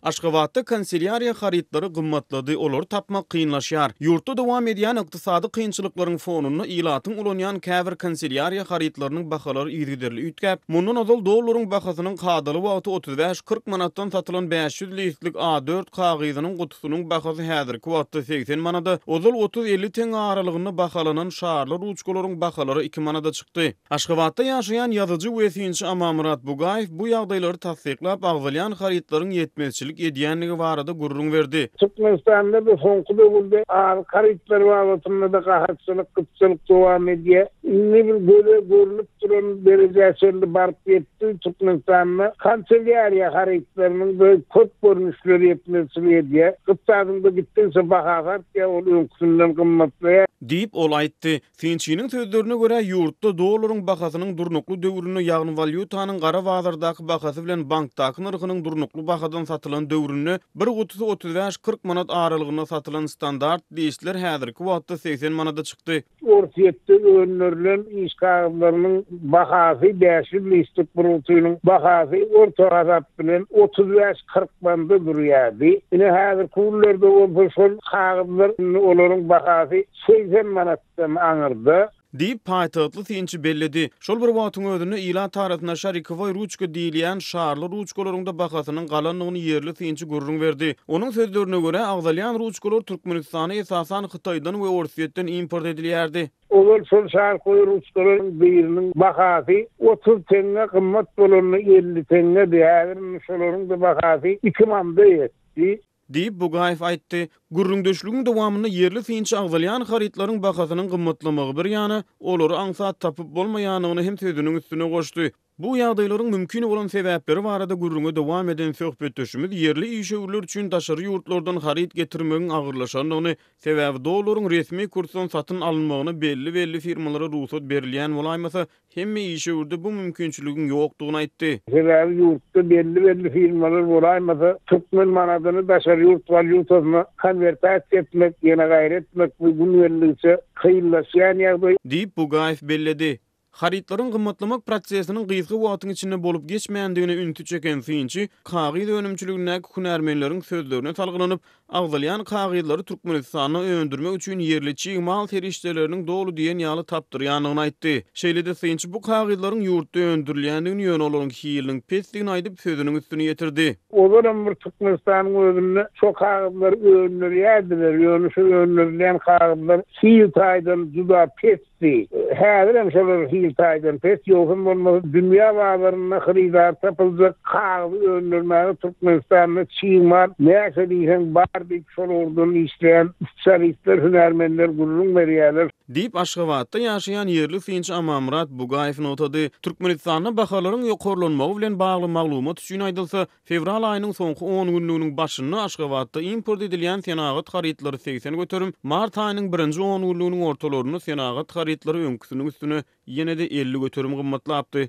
Aşgabatda kanselýariýa harytlary gymmatlady, olary tapmak kynlaşýar. Ýurtda dowam edýän ykdysady kynçylyklaryň fonunda ilatyň ulanýan käbir kanselýariýa harytlarynyň bahalary yzygiderli üýtgäp, mundan ozal dollaryň bahasynyň kadaly wagty 35-40 manatdan satylan 500 listlik A dört kagyzynyň gutusynyň bahasy häzirki wagtda 80 manada, ozal 30-50 teňňe aralygynda bahalanan şarly ruçkalaryň bahalary iki manada çykdy. Aşgabatda ýaşaýan ýazyjy we synçy Amanmyrat Bugaýew bu ýagdaýlary tassyklap, agzalýan harytlaryň ýetmezçilik edýändigi barada gürrüň berdi. Türkmenistanda-da soňky döwürde azyk harytlary babatynda-da gahatçylyk, gytçylyk dowam edýär. Indi bir göze görnüp duran derejä çenli baryp ýetdi. Türkmenistanda kanselýariýa harytlarynyň-da köp görnüşleri ýetmezçilik edýär. Gyt zadyň-da gitdigiçe bahasy artýar, ol öňküsinden gymmatlaýar. Diýip, ol aýtdy. Synçynyň sözlerine görä, ýurtda dollaryň bahasynyň durnukly döwründe, ýagny walýutanyň gara bazardaky bahasy bilen bankdaky nyrhynyň durnukly bahadan satylan döwründe bir gutusy 35-40 manat aralygynda satylan standart listler häzirki wagtda 80 manada çykdy. Orsýetde öndürilen iş kagyzlarynyň bahasy 500 listlik bir gutynyň bahasy orta hasap bilen 35-40 manda durýardy. Ine häzirki günlerde bolsa şol kagyzlar indi olaryň bahasy 80 manatdan aňyrda. Diýip, paýtagtly synçy belledi. Şol bir wagtyň özünde, ilat arasynda şarikowoý ruçka diýilýän şarly ruçkalaryň-da bahasynyň galandygyny ýerli synçy gürrüň berdi. Onuň sözlerine görä, agzalýan ruçkalar Türkmenistana esasan Hytaýdan we Orsýetden import edilýärdi. Ozal şol şarikowoý ruçkalaryň biriniň bahasy 30 teňňe, gymmat bolanda 50 teňňedi, häzir indi şolaryň-da bahasy iki manda ýetdi. Diýip, Bugaýew aýtdy. Gürrüňdeşligiň dowamynda ýerli synçy agzalýan harytlaryň bahasynyň gymmatlamagy bir ýana, olary aňsat tapyp bolmaýandygyny hem sözüniň üstüne goşdy. Bu ýagdaýlaryň mümkin bolan sebäpleri barada gürrüňe dowam eden söhbetdeşimiz ýerli işewürler üçin daşary ýurtlardan haryt getirmegiň agyrlaşandygyny, sebäbi dollaryň resmi kursdan satyn alynmagyna belli-belli firmalara rugsat berilýän bolaýmasa, Hemme işewürde bu mümkinçiligiň ýokdugyny aýtdy. Sebäbi ýurtda belli-belli firmalar bolaýmasa, türkmen manadyny daşary ýurt walýutasyna konwertasiýa etmek, ýene gaýry etmek bu gün geldigiçe kynlaşýan ýagdaý. Diýip, Bugaýew belledi. Harytlaryň gymmatlamak prosesiniň gysga wagtyň içinde bolup geçmändigine ünsi çeken synçy, kagyz önümçiligindäki hünärmenleriň sözlerine salgylanyp, Agzalýan kagyzlary Türkmenistanda öndürmek üçin ýerli çig mal serişdeleriniň doly diýen ýaly tapdyrýandygyny aýtdy. Şeýle-de synçy bu kagyzlaryň ýurtda öndürilýändigini, ýöne olaryň hiliniň pesdigini aýdyp, sözüniň üstüni ýetirdi. Ozalam bir Türkmenistanyň özünde şo kagyzlary öndürýärdiler, ýöne şo öndürilýän kagyzlar hil taýdan juda pes Pesdi. Häzirem şolar hil taýdan pes, ýogsam bolmasa dünýä bazarynda hyrydar tapyljak kagyzy öndürmäge Türkmenistanda çig mal näçe diýseň bar diýip şol ugurdan işleýän spesialistler, hünärmenler gürrüň berýärler. Diýip, Aşgabatda ýaşaýan ýerli synçy Amanmyrat Bugaýew nygtady. Türkmenistanda bahalaryň ýokarlanmagy bilen bagly maglumat üçin aýdylsa, Fewral aýynyň soňky on günlüginiň başynda Aşgabatda import edilýän senagat harytlary 80%, mart aýynyň birinji on günlüginiň ortalarynda senagat harytlary öňküsiniň üstüne ýene-de 50% gymmatlapdy.